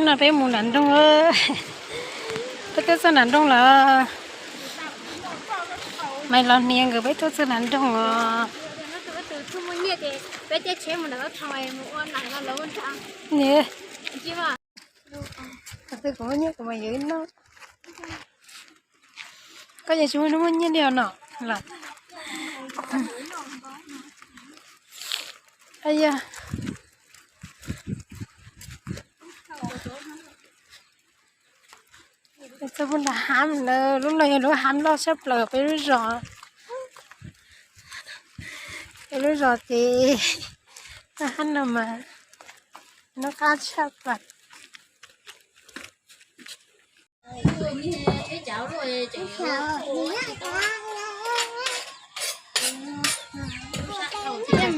No peb mus nram nroog, peb tuaj txog nram nroog lawm. Maiv Los Hniav nkawd peb tuaj txog nram nroog os. Niam, kuv twb kuv muaj nyiaj kuv mam yuav ib no. Koj yeej tsis muaj hnub muaj nyiaj li os no los. Yog txog puag nram hav lawm, lub no yog lub hav loj tshaj plaws peb lub zos. Peb lub zos ces hav no mas noj qab tshaj plaws.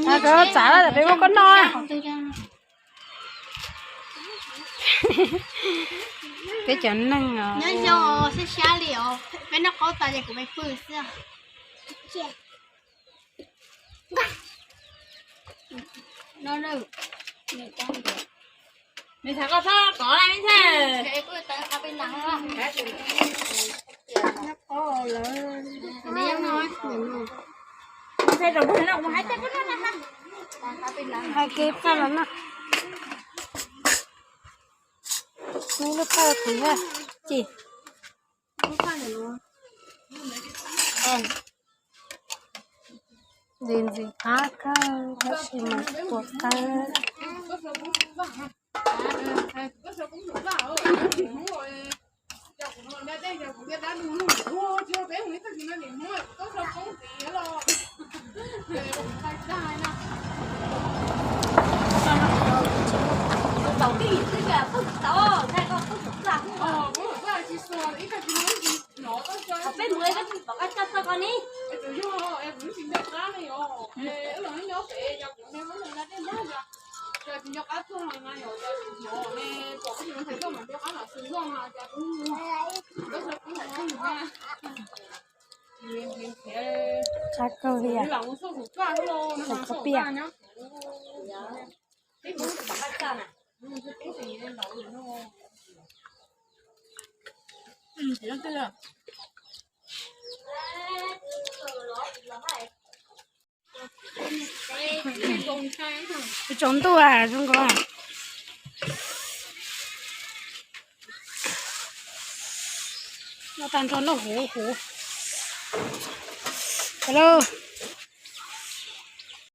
Koj txav peb muab koj noj. Peb cov neeg os. Nyob zoo, siab siab li os. Peb noj qaub tas ces kuv me pw xwb. Me ntxhais, koj txhob kov lawm me ntxhais. Hais kev pab los no. Neb lub paj kuv yog ces ntxim ntxim qab kawg tab sis mas puas qab. Qab kawg li, qhov piam. Tsaus ntuj zoo nkaus. Noj tag nrho noj huv huv. Hello.